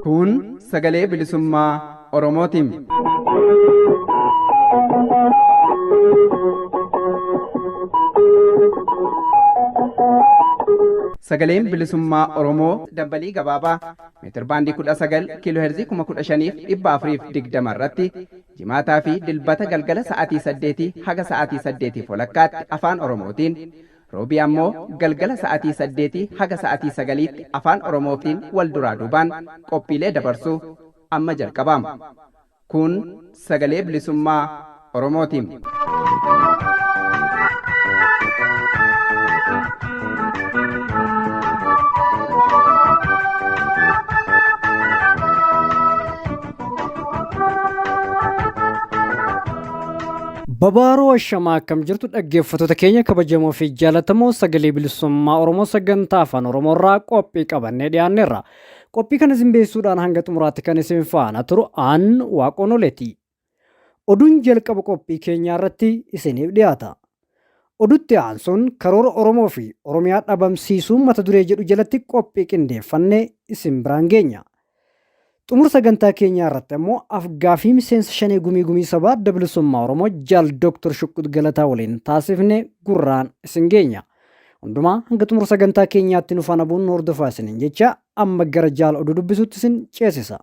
Kun sagalee bilisummaa Oromootiin. Sagaleen bilisummaa Oromoo dambalii gabaabaa meetirbaandii 19 kiiloo heerzii 15,420 irratti jimaataa fi dilbata galgala sa'aatii 8 haga sa'aatii 8 walakkaatti afaan Oromootiin roobii ammoo galgala sa'aatii 8 haga sa'aatii 9tti afaan Oromootiin wal duraa duubaan qophiilee dabarsuu amma jalqabama. Kun sagalee bilisummaa Oromootiin. Babaaroo Ashamaa, akkam jirtu dhaggeeffattoota keenya kabajamoo fi jaallatamoo? Sagalee bilisummaa Oromoo sagantaa afaan Oromoo irraa qophii qabannee dhiyaanneerra. Qophii kana isin beeksisuudhaan hanga xumuraatti kan isin faana turu aan Waaqoon Oleeti. Oduun jalqaba qophii keenyaa irratti isiniif dhiyaata. Odutti aansuun karoora Oromoo fi Oromiyaa dhabamsiisuu mata duree jedhu jalatti qophii qindeeffannee isin biraan geenya. Xumura sagantaa keenyaa irratti ammoo afgaafii miseensa Shanee Gumii Gumii Sabaa Adda Bilisummaa Oromoo Jaal Dooktar Shuqqut Galataa waliin taasifne gurraan isin geenya. Hundumaa hanga xumura sagantaa keenyaatti nu faana bu'uun nu hordofaa isiniin jecha, amma gara jaal oduu dubbisuutti isin ceesisa.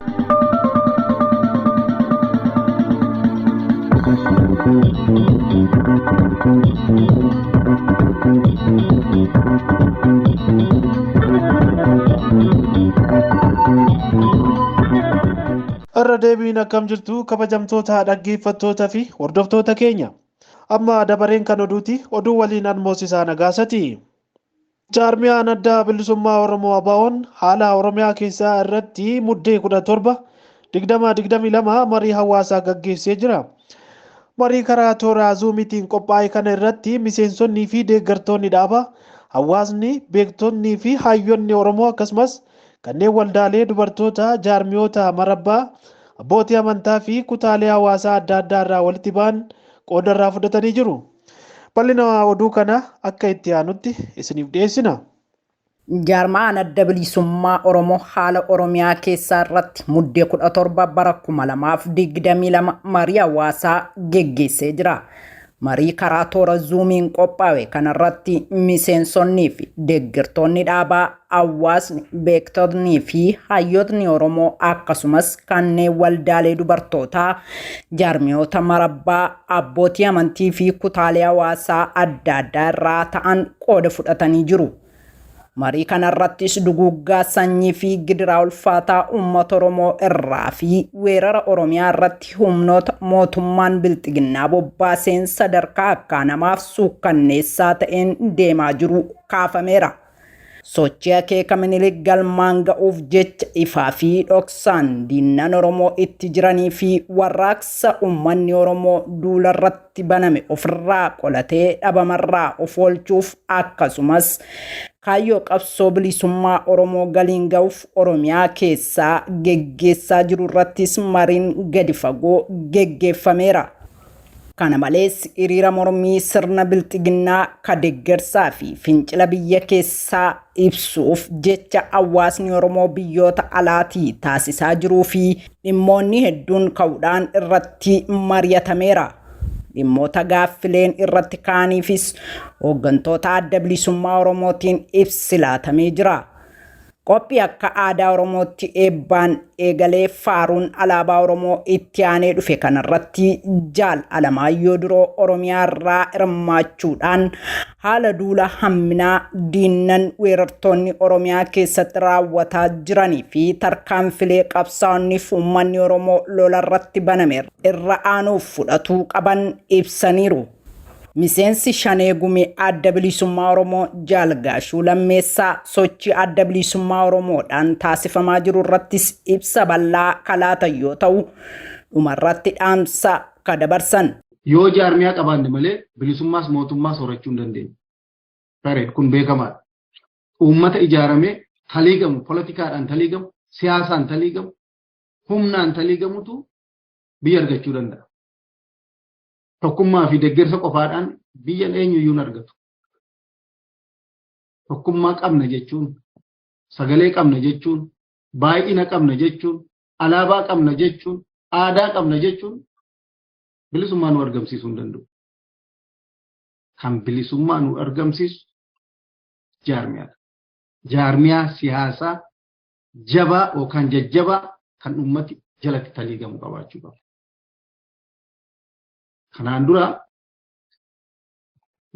Irra deebiin akkam jirtu, kabajamtoota dhaggeeffattoota fi hordoftoota keenya? Amma dabareen kan oduuti. Oduu waliin an Moosisaa Nagaasati. Jaarmiyaan Adda Bilisummaa Oromoo ABO'n haala Oromiyaa keessaa irratti Muddee 17 2022 marii hawaasaa gaggeessee jira. Marii karaa toora Zuumiitiin qophaa'e kana irratti miseensonnii fi deeggartoonni dhaaba, hawaasni, beektonnii fi hayyoonni Oromoo, akkasumas kanneen waldaalee dubartoota, jaarmiyoota marabbaa, abbootii amantaa fi kutaalee hawaasaa adda addaa irraa walitti ba'an qooda irraa fudhatanii jiru. Bal'ina oduu kana akka itti aanutti isiniif dhiyeessina. Jaarmaan Adda Bilisummaa Oromoo haala Oromiyaa keessaa irratti Muddee 17 bara 2022 marii hawaasaa geggeessee jira. Marii karaa toora Zuumiin qophaa'e kanarratti miseensonnii fi deeggartoonni dhaabaa, hawaasni, beektotnii fi hayyootni Oromoo, akkasumas kanneen waldaalee dubartootaa, jaarmiyoota marabbaa, abbootii amantii fi kutaalee hawaasaa adda addaa irraa ta'an qooda fudhatanii jiru. Marii kanarrattis duguuggaa sanyii fi gidiraa ulfaataa uummata Oromoo irraa fi weerara Oromiyaa irratti humnoota mootummaan bilxiginnaa bobbaaseen sadarkaa akkaa namaaf suukkanneessaa ta'een deemaa jiru kaafameera. Sochii akeeka Minilik galmaan ga'uuf jecha ifaa fi dhoksaan diinnan Oromoo itti jiranii fi warraaqsa uummanni Oromoo duularratti baname ofirraa qolatee dhabamarraa of oolchuuf, akkasumas kaayyoo qabsoo bilisummaa Oromoo galiin ga'uuf Oromiyaa keessaa geggeessaa jiru irrattis mariin gadi fagoo geggeeffameera. Kana malees hiriira mormii sirna bilxiginnaa ka deggersaa fi fincila biyya keessaa ibsuuf jecha hawaasni Oromoo biyyoota alaatii taasisaa jiruu fi dhimmoonni hedduun ka'uudhaan irratti mari'atameera. Dhimmoota gaaffileen irratti ka'aniifis hooggantoota Adda Bilisummaa Oromootiin ibsi laatamee jira. Qophii akka aadaa Oromootti eebbaan eegalee faaruun alaabaa Oromoo itti aanee dhufe kanarratti Jaal Alamaayyoo Duroo Oromiyaa irraa hirmaachuudhaan haala duula hamminaa diinnan weerartoonni Oromiyaa keessatti raawwataa jiranii fi tarkaanfilee qabsaa'onni fi uummanni Oromoo lolarratti baname irra aanuuf fudhatuu qaban ibsaniiru. Miseensi Shanee Gumii Adda Bilisummaa Oromoo Jaal Gaashuu Lammeessaa sochii Adda Bilisummaa Oromoodhaan taasifamaa jiru irrattis ibsa bal'aa kalaatan yoo ta'u, dhumarratti dhaamsa ka dabarsan. Yoo jaarmiyaa qabaanne malee bilisummaas mootummaas horachuu hin dandeenyu. Tareed kun beekamaadha. Uummata ijaaramee taliigamu, poolitikaadhaan taliigamu, siyaasaan taliigamu, humnaan taliigamutu biyya argachuu danda'a. Tokkummaa fi deeggarsa qofaadhaan biyya eenyuyyuu hin argatu. Tokkummaa qabna jechuun, sagalee qabna jechuun, baay'ina qabna jechuun, alaabaa qabna jechuun, aadaa qabna jechuun bilisummaa nu argamsiisuu hin danda'u. Kan bilisummaa nu argamsiisu jaarmiyaadha. Jaarmiyaa siyaasaa jabaa yookaan jajjabaa kan uummati jalatti taliigamu qabaachuu qaba. Kanaan dura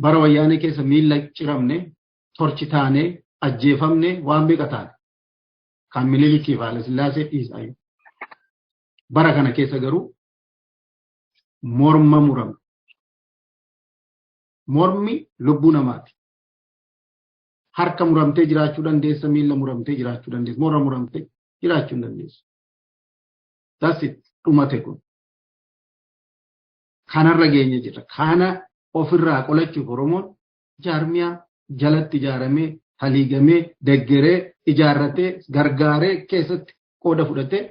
bara wayyaanee keessa miilla ciramne, torchi taanee, ajjeefamne waan beeka taane. Kan Minilikii fi Haayilasillaasee dhiisaa. Bara kana keessa garuu morma murame. Mormi lubbuu namaati. Harka muramtee jiraachuu dandeessa, miilla muramtee jiraachuu dandeessa, morma muramtee jiraachuu hin dandeessu. That's it. Dhumate kun. Kanarra geenye jirra. Kana ofirraa qolachuuf Oromoon jaarmiyaa jalatti ijaaramee, haliigamee, deggeree, ijaarratee, gargaaree keessatti qooda fudhatee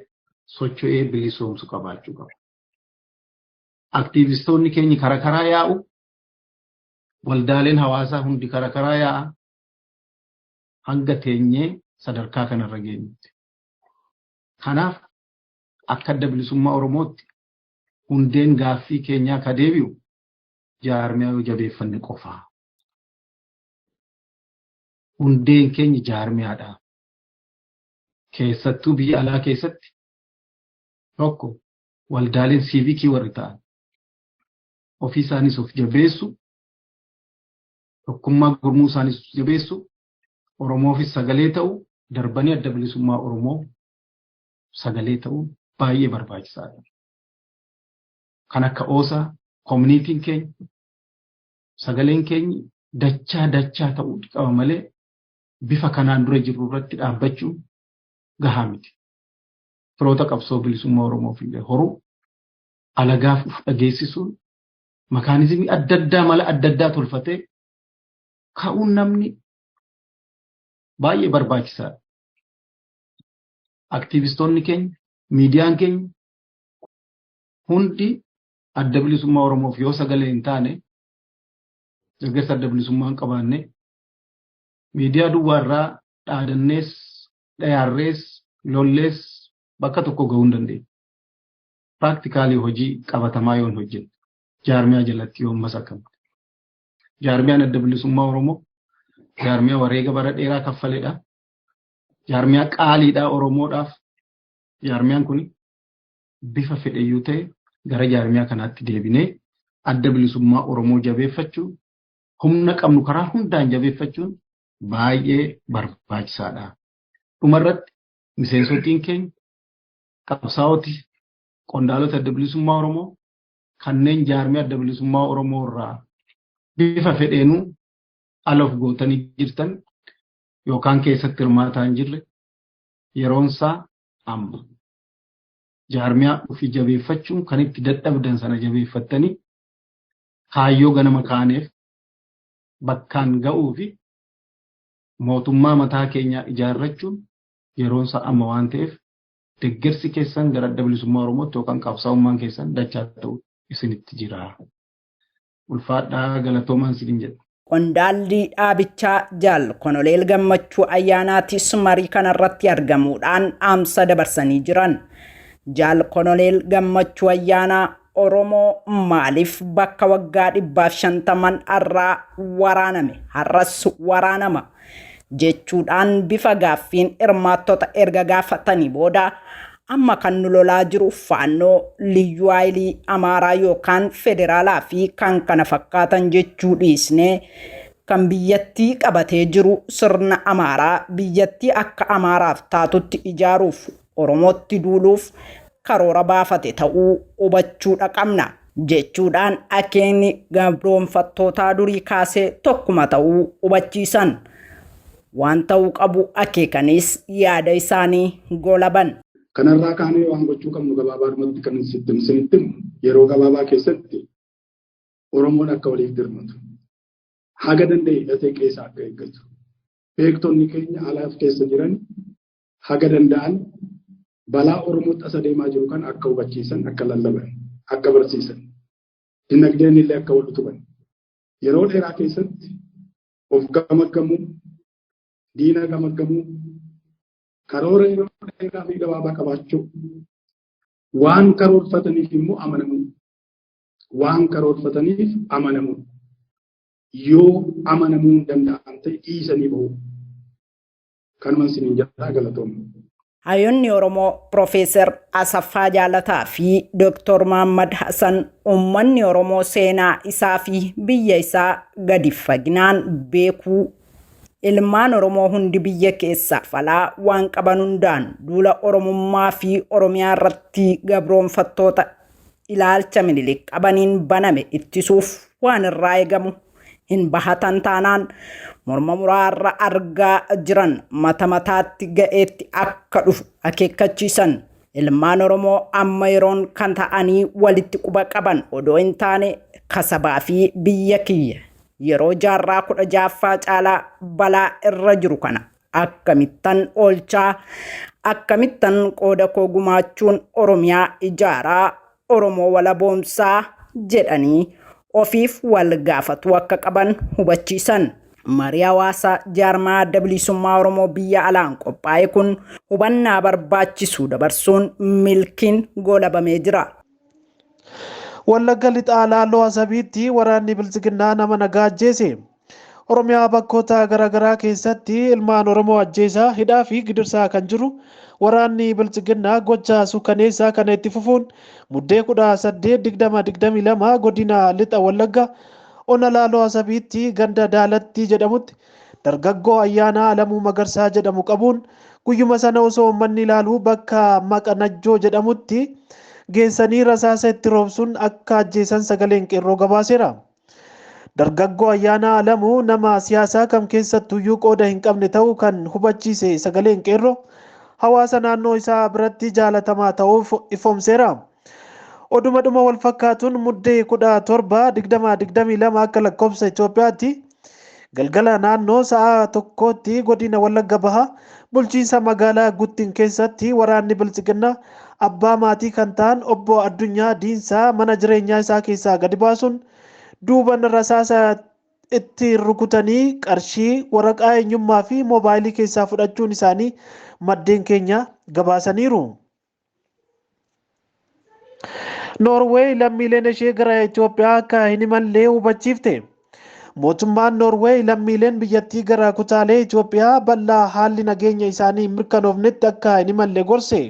socho'ee bilisoomsu qabaachuu qaba. Aktiivistoonni keenya karaa karaa yaa'u, waldaaleen hawaasaa hundi karaa karaa yaa'a, hanga teenyee sadarkaa kanarra geenyutti. Kanaaf akka adda bilisummaa Oromootti hundeen gaaffii keenyaa ka deebi'u jaarmiyaa yoo jabeeffanne qofaa. Hundeen keenya jaarmiyaadha. Keessattuu biyya alaa keessatti tokko waldaaleen siivikii warri ta'an ofii isaaniis of jabeessu, tokkummaa gurmuu isaaniis of jabeessu, Oromoofis sagalee ta'u, darbanii adda bilisummaa Oromoo sagalee ta'uun baay'ee barbaachisaadha. Kan akka oosaa koominiitiin keenya sagaleen keenya dachaa dachaa ta'uu qaba malee bifa kanaan dura jirru irratti dhaabbachuun gahaa miti. Firoota qabsoo bilisummaa Oromoof illee horuu alagaaf uf dhageessisuun makaanizimii adda addaa mala adda addaa tolfatee ka'uun namni baay'ee barbaachisaadha. Aktiivistoonni keenya, miidiyaan keenya hundi adda bilisummaa Oromoof yoo sagalee hin taane, deeggarsa adda bilisummaa hin qabaanne, miidiyaa duwwaarraa dhaadannees, dhayaarrees, lollees bakka tokko gahuu hin dandeenyu. Practically hojii qabatamaa yoo hin hojjenne, jaarmiyaa jalatti yoo masakamne. Jaarmiyaan adda bilisummaa Oromoo jaarmiyaa wareega bara dheeraa kaffaledha. Jaarmiyaa qaaliidha Oromoodhaaf. Jaarmiyaan kun bifa fedheyyuu ta'e gara jaarmiyaa kanaatti deebinee adda bilisummaa Oromoo jabeeffachuun, humna qabnu karaa hundaan jabeeffachuun baay'ee barbaachisaadha. Dhumarratti miseensotiin keenya, qabsaa'oti, qondaalota adda bilisummaa Oromoo kanneen jaarmiyaa adda bilisummaa Oromoo irraa bifa fedheenuu ala of gootanii jirtan yookaan keessatti hirmaataa hin jirre, yeroonsaa amma. Jaarmiyaa ofii jabeeffachuun kan itti dadhabdan sana jabeeffattanii kaayyoo ganama kaaneef bakkaan ga'uu fi mootummaa mataa keenyaa ijaarrachuun yeroonsaa amma waan ta'eef deeggarsi keessan gara adda bilisummaa Oromootti yookaan qabsaa'ummaan keessan dachaa ta'u isinitti jira. Ulfaadhaa, galatoomaan isiniin jedha. Qondaalli dhaabichaa Jaal Konoleel Gammachuu Ayyaanaatis marii kanarratti argamuudhaan dhaamsa dabarsanii jiran. Jaal Konoleel Gammachuu Ayyaanaa Oromoo maaliif bakka waggaa 150 har'aa waraaname, har'as waraanama jechuudhaan bifa gaaffiin hirmaattota erga gaafatanii booda, amma kan nu lolaa jiru Faannoo, Liyyuu Haayilii Amaaraa yookaan federaalaa fi kan kana fakkaatan jechuu dhiisnee, kan biyyattii qabatee jiru sirna Amaaraa biyyattii akka Amaaraaf taatutti ijaaruuf Oromootti duuluuf karoora baafate ta'uu hubachuudha qabna jechuudhaan akeekni gabroonfattootaa durii kaasee tokkuma ta'uu hubachiisan. Waan ta'uu qabu akeekanis yaada isaanii goolaban. Kanarraa kaanee waan gochuu qabnu gabaabaadhumatti kan isinitti himu, yeroo gabaabaa keessatti Oromoon akka waliif dirmatu, haga danda'e hidhatee qe'eesaa akka eeggatu, beektonni keenya alaaf keessa jiran haga danda'an Balaa Oromootti as adeemaa jiru kan akka hubachiisan, akka lallaban, akka barsiisan, dinagdeen illee akka wal utuban. Yeroo dheeraa keessatti of gamaggamuu, diina gamaggamuu, karoora yeroo dheeraa fi gabaabaa qabaachuu, waan karoorfataniif immoo amanamuu, waan karoorfataniif amanamuu, yoo amanamuu hin danda'an ta'e dhiisanii bahu. Kanuma isiniin jedhaa, galatooma. Hayyoonni Oromoo Profeesar Asaffaa Jaalataa fi Dr. Muhammad Hassan uummanni Oromoo seenaa isaa fi biyya isaa gadi faginaan beekuu, ilmaan Oromoo hundi biyya keessaa falaa waan qaban hundaan duula Oromummaa fi Oromiyaa irratti gabroonfattoota ilaalcha Minilik qabaniin baname ittisuuf waan irraa eegamu hin bahatan taanaan morma muraarra argaa jiran mata mataatti ga'eetti akka dhufu akeekkachiisan. Ilmaan Oromoo amma yeroon kan ta'anii walitti quba qaban odoo hin taane kasabaa fi biyya kiyya yeroo jaarraa 16ffaa caalaa balaa irra jiru kana akkamittan oolchaa, akkamittan qooda koo gumaachuun Oromiyaa ijaaraa, Oromoo walaboomsaa jedhanii ofiif wal gaafatu akka qaban hubachiisan. Marii hawaasaa jaarmaa Adda Bilisummaa Oromoo biyya alaan qophaa'e kun hubannaa barbaachisu dabarsuun milkiin goolabamee jira. Wallagga Lixaa Laalloo Asabiitti waraanni Biltsiginnaa nama nagaa ajjeese. Oromiyaa bakkoota garaagaraa keessatti ilmaan Oromoo ajjeesaa, hidhaa fi gidirsaa kan jiru waraanni Biltsiginnaa gocha suukaneessaa kana itti fufuun Muddee 18/2022 godina Lixa Wallagga ona Laaloo Asabiitti ganda Daalatti jedhamutti dargaggoo Ayyaanaa Alamuu Magarsaa jedhamu qabuun guyyuma sana osoo uummanni ilaaluu bakka Maqanajjoo jedhamutti geessanii rasaasa itti roobsuun akka ajjeesan sagaleen qeerroo gabaaseera. Dargaggoo Ayyaanaa Alamuu nama siyaasaa kam keessattuyyuu qooda hin qabne ta'uu kan hubachiise sagaleen qeerroo hawaasa naannoo isaa biratti jaalatamaa ta'uuf ifoomseera. Oduma dhuma wal fakkaatuun Muddee 17/2022 akka lakkoofsa Itoophiyaatti galgala naannoo sa'a 1tti godina Wallagga Bahaa bulchiinsa magaalaa Guttin keessatti waraanni Biltsiginnaa abbaa maatii kan ta'an obbo Addunyaa Diinsaa mana jireenyaa isaa keessaa gadi baasuun duuban rasaasa itti rukutanii qarshii, waraqaa eenyummaa fi moobaayilii keessaa fudhachuun isaanii maddeen keenya gabaasaniiru. Noorweey lammiileen ishee gara Itoophiyaa akka hin imallee hubachiifte. Mootummaan Noorweey lammiileen biyyattii gara kutaalee Itoophiyaa bal'aa haalli nageenya isaanii hin mirkanoofnetti akka hin imalle gorse.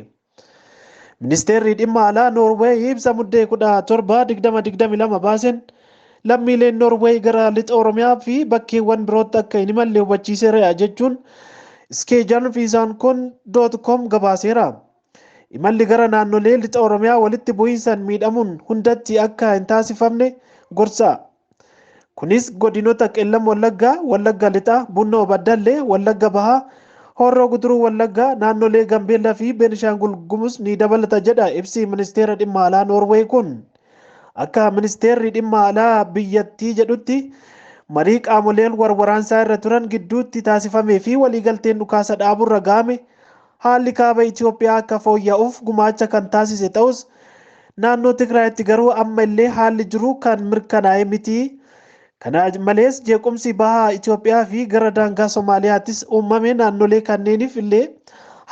Ministeerri dhimma alaa Noorweey ibsa Muddee 17/2022 baaseen lammiileen Noorweey gara lixa Oromiyaa fi bakkeewwan birootti akka hin imalle hubachiiseera jechuun iskeejan fiisaan kun .com gabaaseera. Imalli gara naannolee lixa Oromiyaa walitti bu'iinsaan miidhamuun hundatti akka hin taasifamne gorsa. Kunis godinoota Qellam Wallaggaa, Wallagga Lixaa, Bunnoo Baddallee, Wallagga Bahaa, Horroo Guduruu Wallaggaa, naannolee Gambeellaa fi Beenishaangul Gumuz ni dabalata jedha ibsi ministeera dhimma alaa Noorweey kun. Akka ministeerri dhimma alaa biyyattii jedhutti marii qaamoleen warwaraansaa irra turan gidduutti taasifamee fi waliigalteen dhukaasa dhaaburra ga'ame haalli kaaba Itoophiyaa akka fooyya'uuf gumaacha kan taasise ta'us naannoo Tigraayitti garuu amma illee haalli jiru kan mirkanaa'e miti. Kana malees jeequmsi bahaa Itoophiyaa fi gara daangaa Somaaliyaattis uumame naannolee kanneeniif illee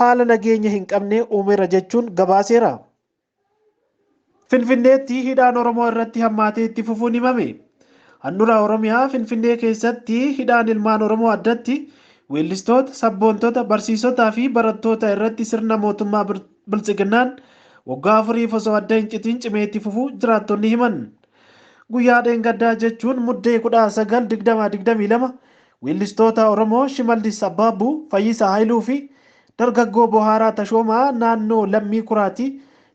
haala nageenya hin qabne uumeera jechuun gabaaseera. Finfinneetti hidhaan Oromoo irratti hammaatee itti fufuun himame. Handhuura Oromiyaa Finfinnee keessatti hidhaan ilmaan Oromoo addatti weellistoota, sabboontota, barsiisotaa fi barattoota irratti sirna mootummaa Biltsiginnaan waggaa afuriif osoo adda hin citin cimee itti fufuu jiraattonni himan. Guyyaa dheengaddaa jechuun Muddee 19/2022 weellistoota Oromoo Shimallis Abbaabbuu, Fayyisaa Haayiluu fi dargaggoo Bohaaraa Tashoomaa naannoo Lammii Kuraati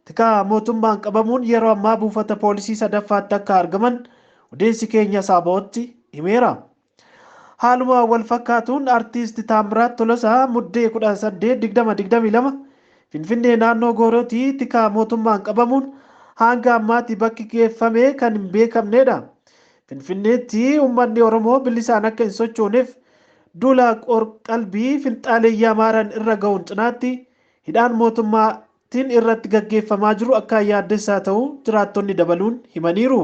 tikaa mootummaan qabamuun yeroo ammaa buufata poolisii sadaffaatti akka argaman odeessi keenya Saaba'ootti himeera. Haaluma wal fakkaatuun artiist Taamiraat Tolosaa Muddee 18/2022 Finfinnee naannoo Goorootii tikaa mootummaan qabamuun hanga ammaatti bakki geeffame kan hin beekamnedha. Finfinneetti uummanni Oromoo bilisaan akka hin sochooneef duula qorqalbii finxaaleeyyii Amaaraan irra ga'uun cinaatti hidhaan mootummaa tiin irratti gaggeeffamaa jiru akka yaaddessaa ta'uu jiraattonni dabaluun himaniiru.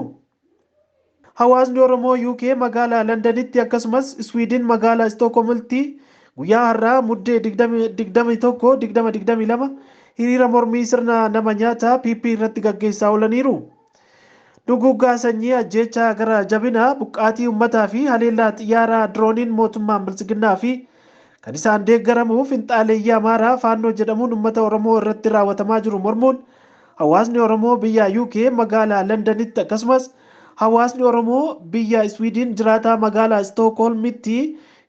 Hawaasni Oromoo UK magaalaa Londanitti akkasumas Swiidin magaalaa Stookholmitti guyyaa har'aa Muddee 21, 2022 hiriira mormii sirna nama nyaataa PP irratti gaggeessaa oolaniiru. Duguuggaa sanyii, ajjeechaa gara jabinaa, buqqaatii uummataa fi haleellaa xiyyaaraa dirooniin mootummaan Biltsiginnaa fi kan isaan deeggaramu finxaaleeyyii Amaaraa Faannoo jedhamuun uummata Oromoo irratti raawwatamaa jiru mormuun hawaasni Oromoo biyya UK magaalaa Londanitti akkasumas hawaasni Oromoo biyya Swiidin jiraataa magaalaa Stookholmitti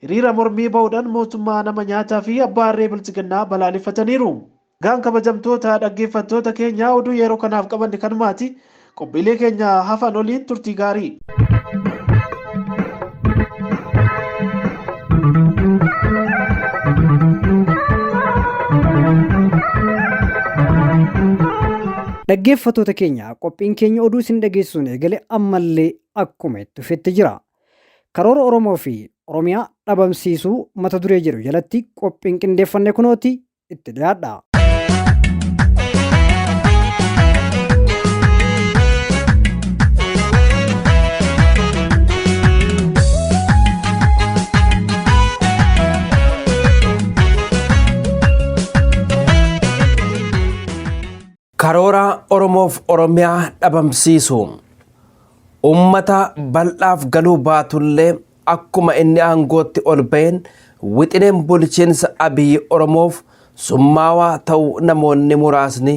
hiriira mormii bahuudhaan mootummaa nama nyaataa fi abbaa irree Biltsiginnaa balaaleffataniiru. Gaan kabajamtoota dhaggeeffattoota keenya, oduu yeroo kanaaf qabanne kanumaati. Qophiilee keenya hafan oliin turtii gaarii. Dhaggeeffattoota keenya, qophiin keenya oduu isin dhageessuun eegale ammallee akkuma itti fufetti jira. Karoora Oromoo fi Oromiyaa dhabamsiisuu mata duree jedhu jalatti qophiin qindeeffanne kunooti itti dhiyaadha. Karoora Oromoof Oromiyaa dhabamsiisu. Uummata bal'aaf galuu baatullee, akkuma inni aangootti ol ba'een wixineen bulchiinsa Abiyyi Oromoof summaawaa ta'uu namoonni muraasni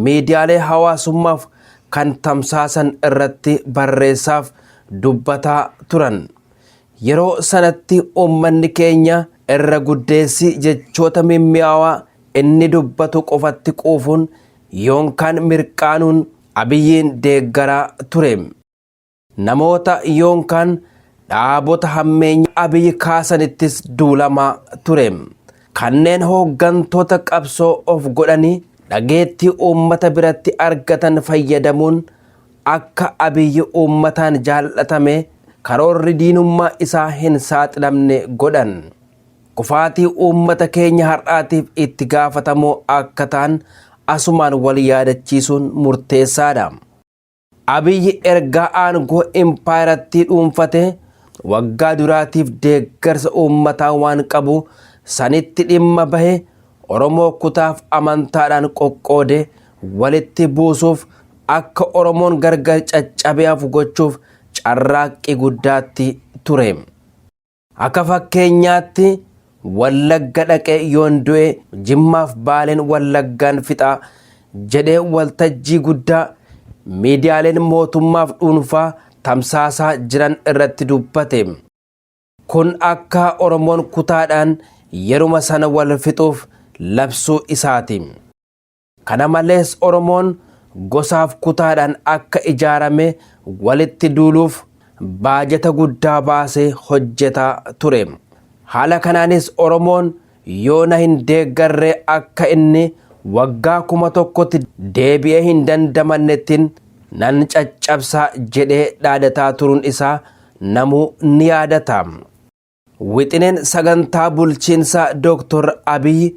miidiyaalee hawaasummaaf kan tamsaasan irratti barreessaaf dubbataa turan. Yeroo sanatti uummanni keenya irra guddeessi jechoota mimmi'aawaa inni dubbatu qofatti quufuun yookaan mirqaanuun Abiyyiin deeggaraa ture. Namoota yookaan dhaabota hammeenya Abiyyi kaasanittis duulamaa ture. Kanneen hooggantoota qabsoo of godhanii dhageettii uummata biratti argatan fayyadamuun akka Abiyyi uummataan jaallatame karoorri diinummaa isaa hin saaxilamne godhan. Kufaatii uummata keenya har'aatiif itti gaafatamoo akka ta'an asumaan wal yaadachiisuun murteessaadha. Abiyyi ergaa aangoo impaayirattii dhuunfate waggaa duraatiif deeggarsa uummataa waan qabu sanitti dhimma bahe Oromoo kutaaf amantaadhaan qoqqoode walitti buusuuf, akka Oromoon gargar caccabee hafu gochuuf carraaqqii guddaatti ture. Akka fakkeenyaatti, "Wallagga dhaqee yoon du'e Jimmaaf Baaleen Wallaggaan fixaa" jedhee waltajjii guddaa miidiyaaleen mootummaaf dhuunfaa tamsaasaa jiran irratti dubbate. Kun akka Oromoon kutaadhaan yeruma sana wal fixuuf labsuu isaati. Kana malees Oromoon gosaaf kutaadhaan akka ijaarame walitti duuluuf baajata guddaa baasee hojjetaa ture. Haala kanaanis Oromoon yoo na hin deeggarree akka inni waggaa 1000tti deebi'ee hin dandamannettiin nan caccabsaa jedhee dhaadataa turuun isaa namuu ni yaadata. Wixineen sagantaa bulchiinsa Dooktor Abiy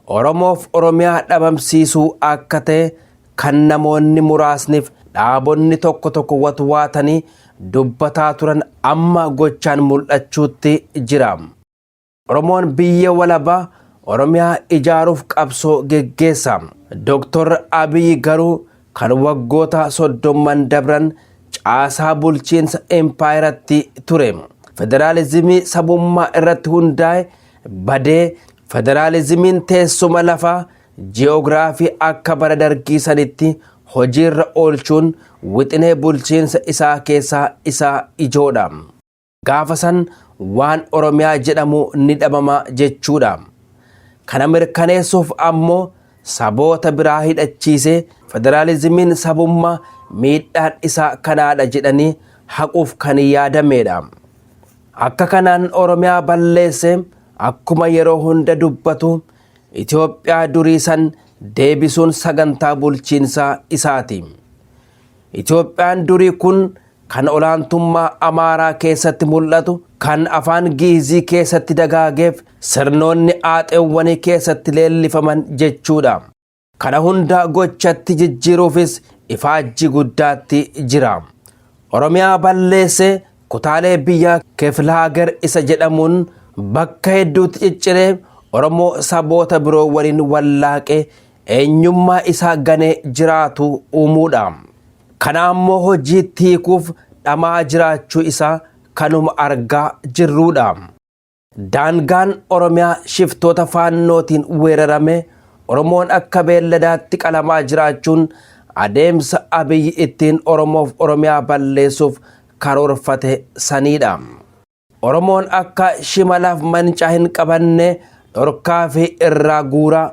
Oromoof Oromiyaa dhabamsiisuu akka ta'e kan namoonni muraasniif dhaabonni tokko tokko watwaatanii dubbataa turan amma gochaan mul'achuutti jira. Oromoon biyya walabaa Oromiyaa ijaaruuf qabsoo geggeessa. Dooktor Abiy garuu kan waggoota 30n dabran caasaa bulchiinsa empaayiratti ture. Federaalizimii sabummaa irratti hundaa'e badee federaalizimiin teessuma lafaa ji'oogiraafii akka bara Dargii sanitti hojiirra oolchuun wixinee bulchiinsa isaa keessaa isaa ijoodha. Gaafa san waan Oromiyaa jedhamu ni dhabama jechuudha. Kana mirkaneessuuf ammoo saboota biraa hidhachiisee federaalizimiin sabummaa miidhaan isaa kanaadha jedhanii haquuf kan yaadamedha. Akka kanaan Oromiyaa balleesse akkuma yeroo hunda dubbatu Itoophiyaa durii san deebisuun sagantaa bulchiinsaa isaati. Itoophiyaan durii kun kan olaantummaa Amaaraa keessatti mul'atu, kan afaan Giizii keessatti dagaageef sirnoonni aaxeewwanii keessatti leellifaman jechuudha. Kana hunda gochatti jijjiiruufis ifaajji guddaatti jira. Oromiyaa balleessee kutaalee biyya Keflaager isa jedhamuun bakka hedduutti cicciree Oromoo saboota biroo waliin wallaaqee eenyummaa isaa ganee jiraatu uumuudha. Kana ammoo hojiitti hiikuuf dhamaa jiraachuu isaa kanuma argaa jirruudha. Daangaan Oromiyaa shiftoota faannootiin weerarame Oromoon akka beelladaatti qalamaa jiraachuun adeemsa Abiyyi ittiin Oromoof Oromiyaa balleessuuf karoorfate saniidha. Oromoon akka shimalaaf mancaa hin qabanne dhorkaa fi irraa guuraa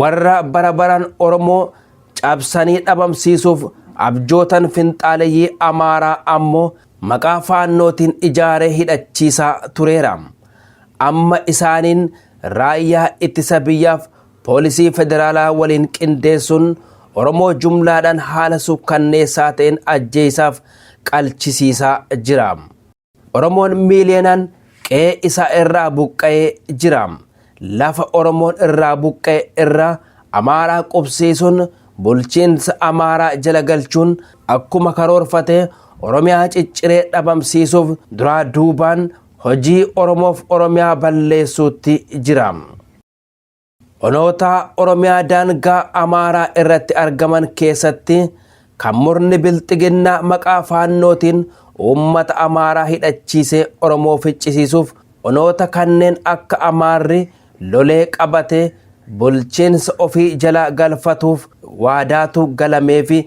warra bara baraan Oromoo cabsanii dhabamsiisuuf abjootan finxaaleyyii Amaaraa ammoo maqaa faannootiin ijaaree hidhachiisaa tureera. Amma isaaniin raayyaa ittisa biyyaaf poolisii federaalaa waliin qindeessuun Oromoo jumlaadhaan haala sukkanneessaa ta'een ajjeesaaf qalchisiisaa jira. Oromoon miiliyoonaan qe'ee isaa irraa buqqa'ee jira. Lafa Oromoon irraa buqqa'e irraa Amaaraa qubsiisuun bulchiinsa Amaaraa jala galchuun akkuma karoorfate Oromiyaa cicciree dhabamsiisuuf duraa duubaan hojii Oromoof Oromiyaa balleessuutti jira. Onoota Oromiyaa daangaa Amaaraa irratti argaman keessatti kan murni bilxiginnaa maqaa faannootiin uummata Amaaraa hidhachiisee Oromoo ficcisiisuuf onoota kanneen akka Amaarri lolee qabatee bulchiinsa ofii jala galfatuuf waadaatu galameefi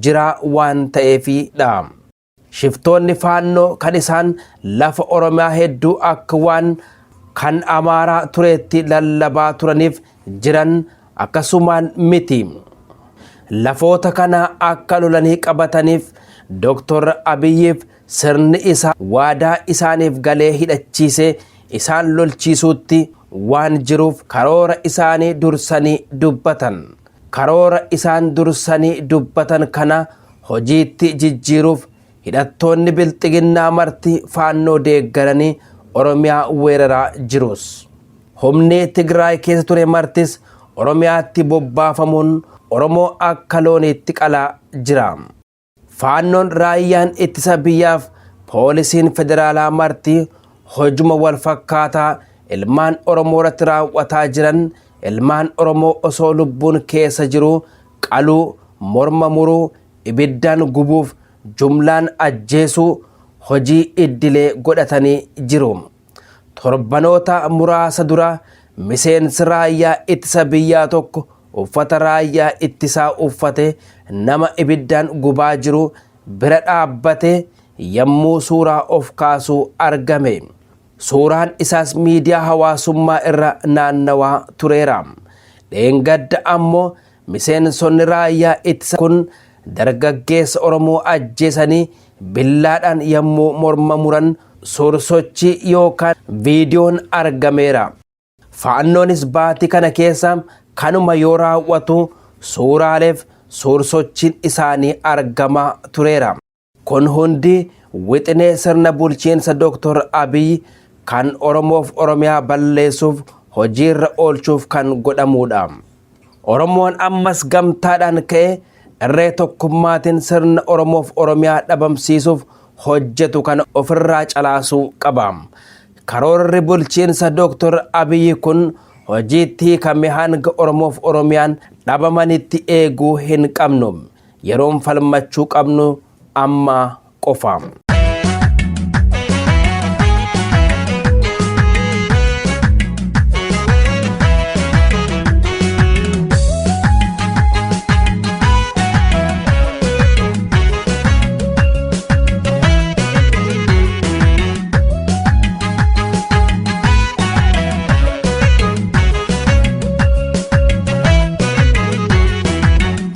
jira waan ta'eefidha. Shiftoonni faannoo kan isaan lafa Oromiyaa hedduu akka waan kan Amaaraa tureetti lallabaa turaniif jiran akkasumaan miti. Lafoota kana akka lolanii qabataniif Dooktor Abiyyiif sirni isaa waadaa isaaniif galee hidhachiisee isaan lolchiisuutti waan jiruuf karoora isaanii dursanii dubbatan. Karoora isaan dursanii dubbatan kana hojiitti jijjiiruuf hidhattoonni bilxiginnaa marti faannoo deeggaranii Oromiyaa weeraraa jirus. Humni Tigraay keessa ture martis Oromiyaatti bobbaafamuun Oromoo akka looniitti qalaa jira. Faannoon raayyaan ittisa biyyaaf poolisiin federaalaa marti hojuma wal fakkaataa ilmaan Oromoo irratti raawwataa jiran ilmaan Oromoo osoo lubbuun keessa jiru qaluu, morma muruu, ibiddaan gubuuf jumlaan ajjeesuu hojii iddilee godhatanii jiru. Torbanoota muraasa dura miseensi raayyaa ittisa biyyaa tokko uffata raayyaa ittisaa uffate nama ibiddaan gubaa jiru bira dhaabbate yommuu suuraa of kaasuu argame. Suuraan isaas miidiyaa hawaasummaa irra naannawaa tureera. Dheengadda ammoo miseensonni raayyaa ittisa kun dargaggeessa Oromoo ajjeesanii billaadhaan yommuu morma muran suursochii yookaan viidiyoon argameera. Faannoonis baatii kana keessa kanuma yoo raawwatu suuraaleef suursochiin isaanii argamaa tureera. Kun hundi wixinee sirna bulchiinsa Dooktor Abiy kan Oromoof Oromiyaa balleessuuf hojiirra oolchuuf kan godhamudha. Oromoon ammas gamtaadhaan ka'ee irree tokkummaatiin sirna Oromoof Oromiyaa dhabamsiisuuf hojjetu kana ofirraa calaasuu qaba. Karoorri bulchiinsa Dooktor Abiy kun hojiitti hiikame hanga Oromoof Oromiyaan dhabamanitti eeguu hin qabnu. Yeroon falmachuu qabnu amma qofa.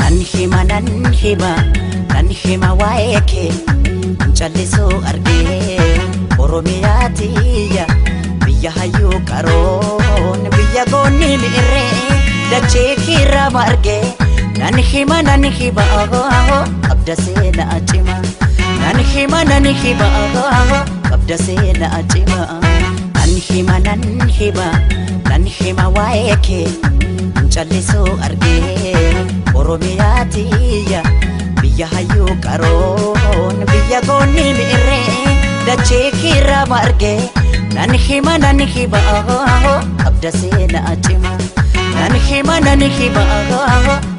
Nan hima, nan hima waa'ee kee callisuu argee Oromiyaa tiyya biyya hayyuu qaroon biyya goonni mi'irree dachee kiirama argee nan hima nan hima qabda seenaa cima nan hima nan hima qabda seenaa cima nan hima nan hima nan hima waa'ee kee callisuu argee Oromiyaa tiyya biyya hayyuu qaroon biyya goonni mi'irree dachee kiirraa margee nan hima qabda seenaa cimaa nan hima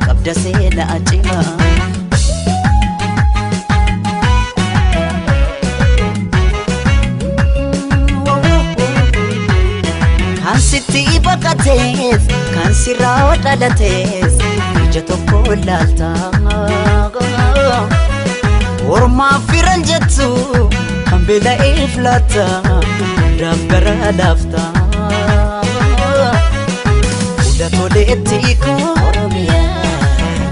qabda seenaa cimaa. Kan sitti baqatees kan sirraa dhalatees ija tokko ilaalta. Ormaaf firan jettu kan beela'eef laatta hundaaf gara laafta. Hunda toleetti koo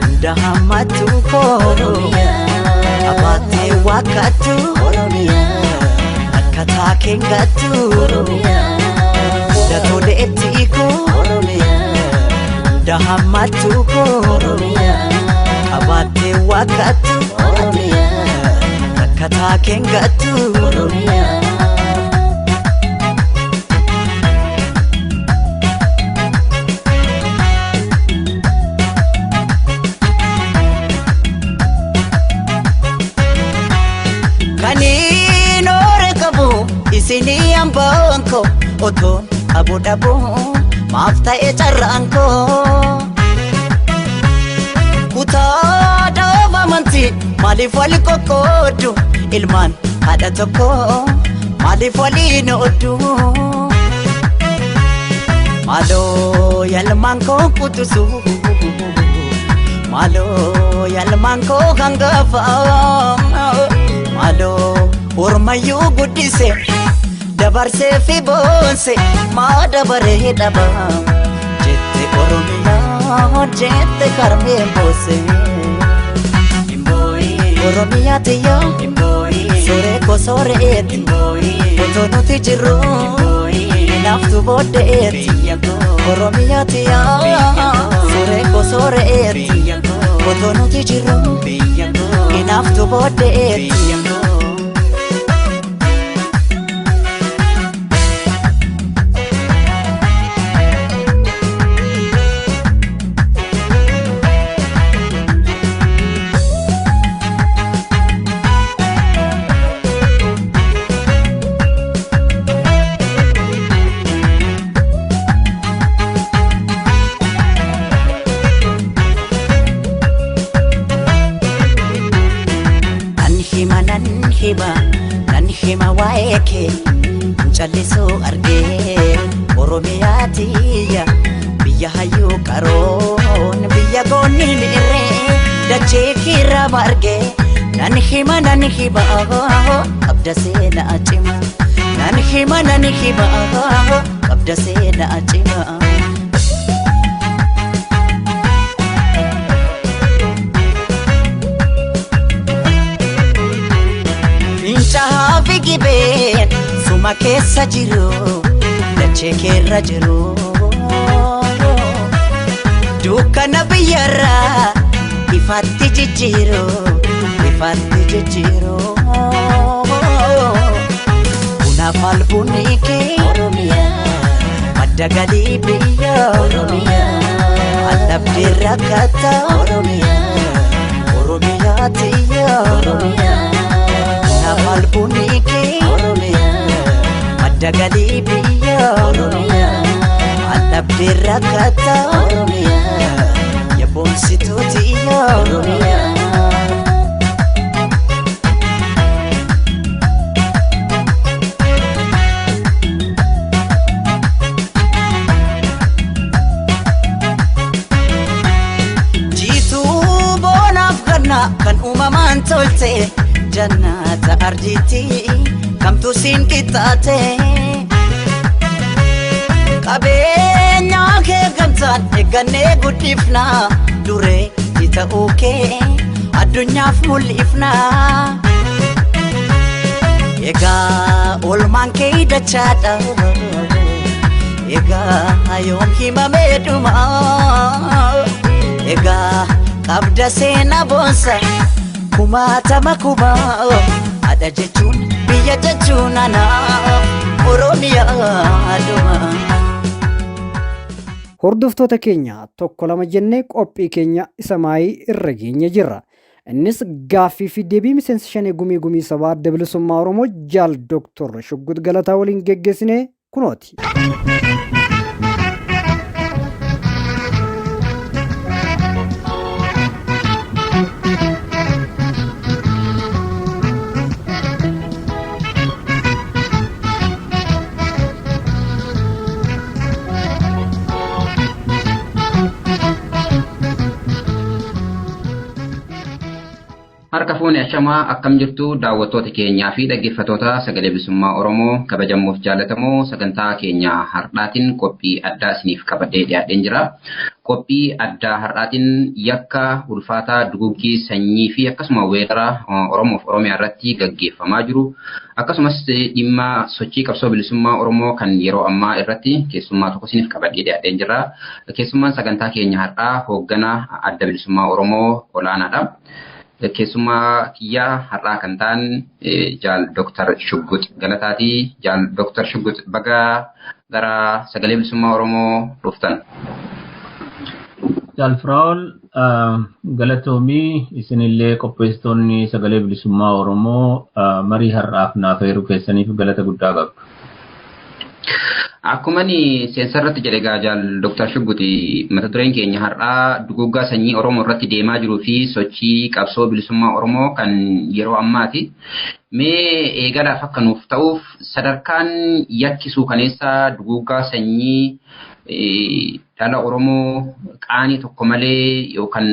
hunda hammattu koo qabaattee waakkattu akkataa keengattu. Hunda toleetti koo hunda hammattu koo qabaattee waakkattu akkataa keengattu. Kaniin oore qabu isinii hambaan koo otoon abu dhabu maaf ta'e carraan koo. Kutaa dhaaba amantii maaliif wal qoqqooddu ilmaan haadha tokko maaliif waliin ooddu. Maaloo yalmaan koo qutusu maaloo yalmaan koo hangafa maaloo ormayyuu guddise. Dabarsee fi boonse maa dabaree dhaba jette Oromiyaa jette karmeen boose. Oromiyaa tiyya sooree koo sooreeti otoo nuti jirru naaftu booddeeti. Oromiyaa tiyya sooree koo sooreeti otoo nuti jirru naaftu booddeeti. Nan hima waa'ee kee callisuu argee Oromiyaa tiyya biyya hayyuu qaroon biyya goonni mi'irree dachee kiirraa margee nan hima qabda seenaa cimaa nan hima qabda seenaa cimaa. Fincaa'aa fi gibeen suma keessa jiru dachee keerra jiru. Dukkana biyyarraa ifaatti jijjiiru ifaatti jijjiiru. Bunaaf albuunni kee madda galii biyya aldabdee rakkata Oromiyaa tiyya. Bunaaf albuunni kee madda galii biyya aldabdee rakkata yaboonsituu tiyya. Jiituu boonaaf ganna kan uumamaan tolte jannata ardiitti kamtu siin qixxaate. Qabeenya kee gamtaan eeggannee guddifna duree ta'uu kee addunyaaf mul'ifna. Egaa oolmaan kee dachaadha Egaa yoom himamee dhuma Egaa qabda seenaa boonsa kumaatama kumaa haadha jechuun biyya jechuun anaaf Oromiyaa dhuma. Hordoftoota keenya, tokko lama jennee qophii keenya isa maayii irra geenye jirra. Innis gaaffii fi deebii miseensa Shanee Gumii Gumii Sabaa Adda Bilisummaa Oromoo Jaal Dooktor Shuggut Galataa waliin geggeessine kunooti. Harka fuune, ashamaa, akkam jirtu daawwattoota keenyaa fi dhaggeeffattoota Sagalee Bilisummaa Oromoo kabajamoof jaallatamoo? Sagantaa keenya har'aatiin qophii addaa isiniif qabadhee dhiyaadheen jira. Qophii addaa har'aatiin yakka ulfaataa duguggii sanyii fi akkasuma weerara Oromoof Oromiyaa irratti gaggeeffamaa jiru, akkasumas dhimma sochii qabsoo bilisummaa Oromoo kan yeroo ammaa irratti keessummaa tokko isiniif qabadhee dhiyaadheen jira. Keessummaan sagantaa keenya har'aa hoogganaa Adda Bilisummaa Oromoo olaanaadha. Keessummaa kiyyaa har'aa kan ta'an Jaal Dooktar Shuggut Galataati. Jaal Dooktar Shuggut, baga gara Sagalee Bilisummaa Oromoo dhuftan. Jaal Firaa'ol, galatoomii. Isinillee qopheessitoonni Sagalee Bilisummaa Oromoo marii har'aaf naaf heeruu keessaniif galata guddaa qabdu. Akkuma ani seensarratti jedhe egaa, Jaal Dooktar Shugguti, mata dureen keenya har'aa duguggaa sanyii Oromoo irratti deemaa jiruu fi sochii qabsoo bilisummaa Oromoo kan yeroo ammaati. Mee eegalaaf akka nuuf ta'uuf, sadarkaan yakki suukaneessaa duguggaa sanyii dhala Oromoo qaanii tokko malee yookaan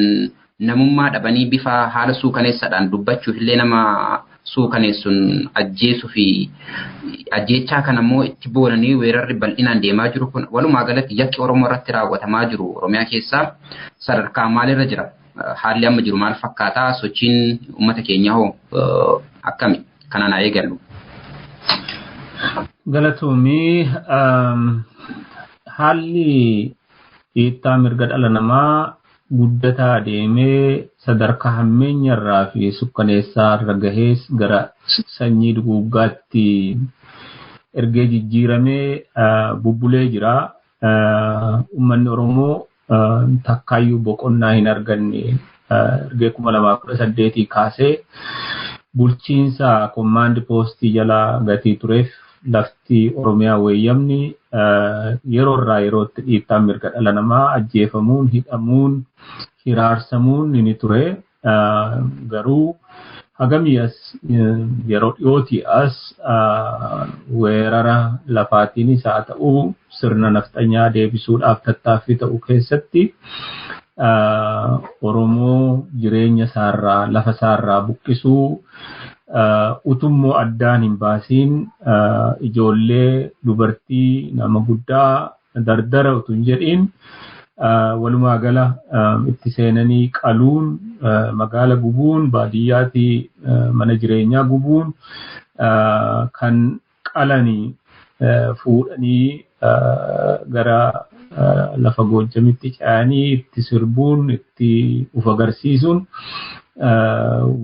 namummaa dhabanii bifa haala suukaneessaadhaan dubbachuuf illee nama suukaneessuun ajjeesuu fi ajjeechaa kana immoo itti boonanii weerarri bal'inaan deemaa jiru kun, walumaa galatti yakki Oromoo irratti raawwatamaa jiru Oromiyaa keessaa sadarkaa maalirra jira? Haalli amma jiru maal fakkaataa? Sochiin uummata keenyaa hoo akkami? Kanaan haa eegallu. Galatoomii. Haalli dhiittaa mirga dhala namaa guddataa deemee sadarkaa hammeenyarraa fi sukkaneessaa irra gahees gara sanyii duguuggaatti ergee jijjiiramee bubbulee jira. Uummanni Oromoo takkaayyuu boqonnaa hin arganne. Ergee 2018 kaasee bulchiinsa command postii jala gatii tureef lafti Oromiyaa weeyyamni yeroo irraa yerootti dhiittaan mirga dhala namaa, ajjeefamuun, hidhamuun, hiraarsamuun ni ture. Garuu hagamii as, yeroo dhiyootii as, weerara lafaatiinis haa ta'u, sirna nafxanyaa deebisuudhaaf tattaaffii ta'u keessatti Oromoo jireenya isaarraa, lafa isaarraa buqqisuu, utummoo addaan hin baasiin ijoollee, dubartii, nama guddaa, dardara utuu hin jedhiin walumaa gala itti seenanii qaluun, magaala gubuun, baadiyyaatti mana jireenyaa gubuun, kan qalanii fuudhanii gara lafa Goojjamitti ce'anii itti sirbuun, itti uf agarsiisuun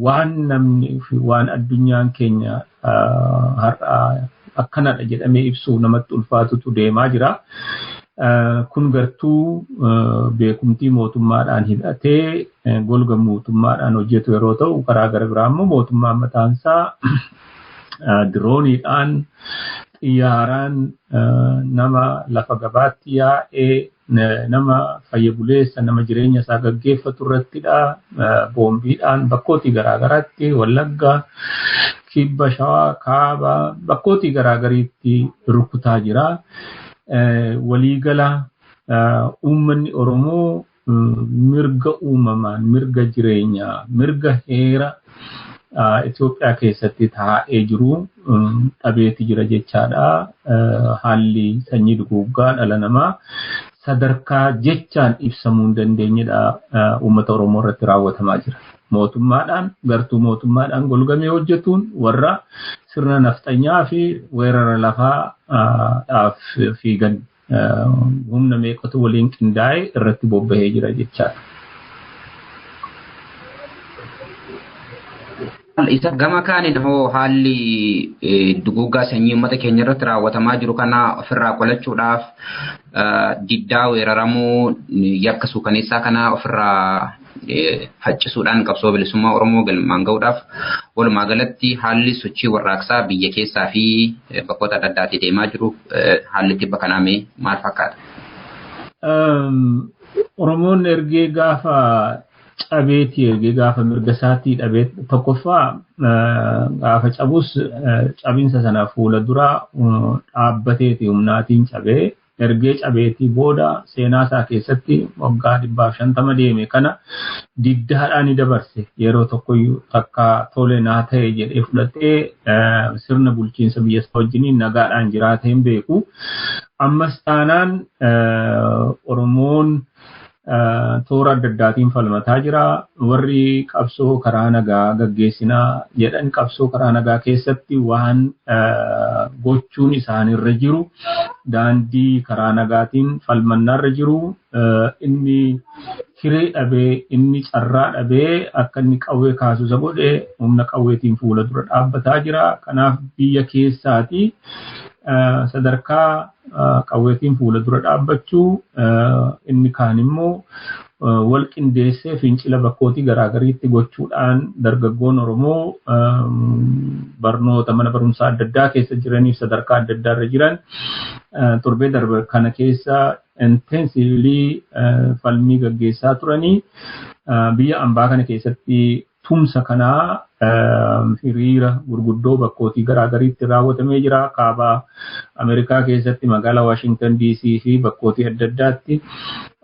waan namni waan addunyaan keenya har'a akkanadha jedhamee ibsuuf namatti ulfaatutu deemaa jira. Kun gartuu beekumtii mootummaadhaan hidhatee golga mootummaadhaan hojjetu yeroo ta'u, karaa gara biraa immoo mootummaan mataansaa dirooniidhaan, xiyyaaraan nama lafa gabaatti yaa'ee, nama fayya buleessa, nama jireenya isaa gaggeeffatu irrattidha. Boombiidhaan bakkootii garaagaraatti, Wallagga, Kibba, Shawaa, Kaaba, bakkootii garaagariitti rukutaa jira. Waliigala uummanni Oromoo mirga uumamaan, mirga jireenyaa, mirga heera Itoophiyaa keessatti taa'ee jiru dhabeeti jira jechaadha. Haalli sanyii duguuggaa dhala namaa sadarkaa jechaan ibsamuu hin dandeenyedha uummata Oromoo irratti raawwatamaa jira. Mootummaadhaan, gartuu mootummaadhaan golgamee hojjetuun, warra sirna nafxanyaa fi weerara lafaadhaaf fiigan humna meeqatu waliin qindaa'ee irratti bobbahee jira jechaadha. Isa gama kaaniin hoo haalli duguuggaa sanyii uummata keenya irratti raawwatamaa jiru kana ofirraa qolachuudhaaf diddaa weeraramuu yakka suukaneessaa kana ofirraa faccisuudhaan qabsoo bilisummaa Oromoo galmaan gahuudhaaf walumaa galatti haalli sochii warraaqsaa biyya keessaa fi bakkoota adda addaatti deemaa jiru haalli tibba kanaa mee maal fakkaata? Oromoon ergee gaafa cabeetii ergee gaafa mirga isaatii dhabee tokkoffaa gaafa cabus cabinsa sana fuula dura dhaabbateeti humnaatiin cabee ergee cabeetii booda seenaa isaa keessatti waggaa 150 deeme kana diddaadhaan ni dabarse. Yeroo tokkoyyuu takka tole naa ta'e jedhee fudhatee sirna bulchiinsa biyya isaa wajjiniin nagaadhaan jiraatee hin beeku. Ammas taanaan Oromoon toora adda addaatiin falmataa jira. Warri qabsoo karaa nagaa gaggeessinaa jedhan qabsoo karaa nagaa keessatti waan gochuun isaanirra jiru daandii karaa nagaatiin falmannaarra jiru inni hiree dhabee inni carraa dhabee akka inni qawwee kaasu isa godhe humna qawweetiin fuula dura dhaabbataa jira. Kanaaf biyya keessaati sadarkaa qawweetiin fuula dura dhaabbachuu inni kaan immoo wal qindeessee fincila bakkootii garaagariitti gochuudhaan dargaggoon Oromoo barnoota mana barumsaa adda addaa keessa jiraniif sadarkaa adda addaarra jiran torbee darbe kana keessa intensively falmii gaggeessaa turanii biyya ambaa kana keessatti tumsa kanaa hiriira gurguddoo bakkootii garaagariitti raawwatamee jira. Kaaba Ameerikaa keessatti magaalaa Waashingtan DC fi bakkootii adda addaatti,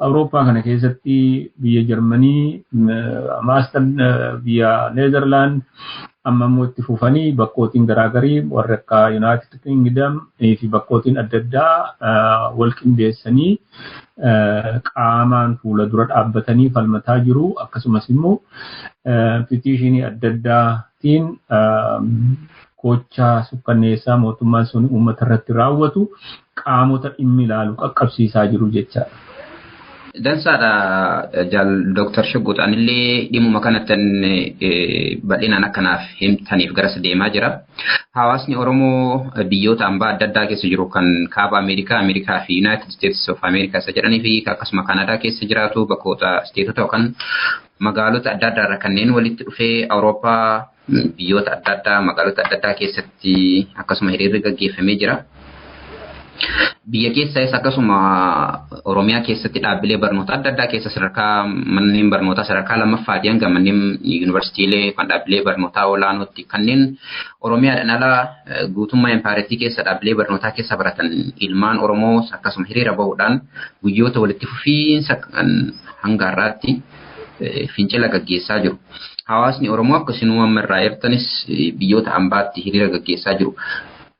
Awurooppaa kana keessatti biyya Jarmanii, Maastar biyya Neezerlaand, amma immoo itti fufanii bakkootiin garaagarii warra akka United Kingdom fi bakkootiin adda addaa wal qindeessanii qaamaan fuula dura dhaabbatanii falmataa jiru. Akkasumas immoo petitionii adda addaatiin gochaa sukkanneessaa mootummaan sun uummata irratti raawwatu qaamota dhimmi ilaalu qaqqabsiisaa jiru jechaadha. Dansaadha jaal Dooktar Shugguut, anillee dhimmuma kanatti bal'inaan akkanaaf himtaniif garas deemaa jira. Hawaasni Oromoo biyyoota hambaa adda addaa keessa jiru kan kaaba Ameerikaa, Ameerikaa fi United States of America isa jedhanii fi akkasuma Kanaadaa keessa jiraatu bakkoota isteetota yookaan magaalota adda addaa irraa kanneen walitti dhufee Awurooppaa biyyoota adda addaa magaalota adda addaa keessatti akkasuma hiriirri gaggeeffamee jira. Biyya keessas akkasuma Oromiyaa keessatti dhaabbilee barnoota adda addaa keessa sadarkaa manneen barnootaa sadarkaa lammaffaatii hanga manneen yuunivarsiitiilee kan dhaabbilee barnootaa olaanootti kanneen Oromiyaadhaan ala guutummaa empaareetii keessa dhaabbilee barnootaa keessa baratan ilmaan Oromoo akkasuma hiriira bahuudhaan guyyoota walitti fufiinsa hanga har'aatti fincila gaggeessaa jiru. Hawaasni Oromoo akkasuma amma irraa eertanis biyyoota hambaatti hiriira gaggeessaa jiru.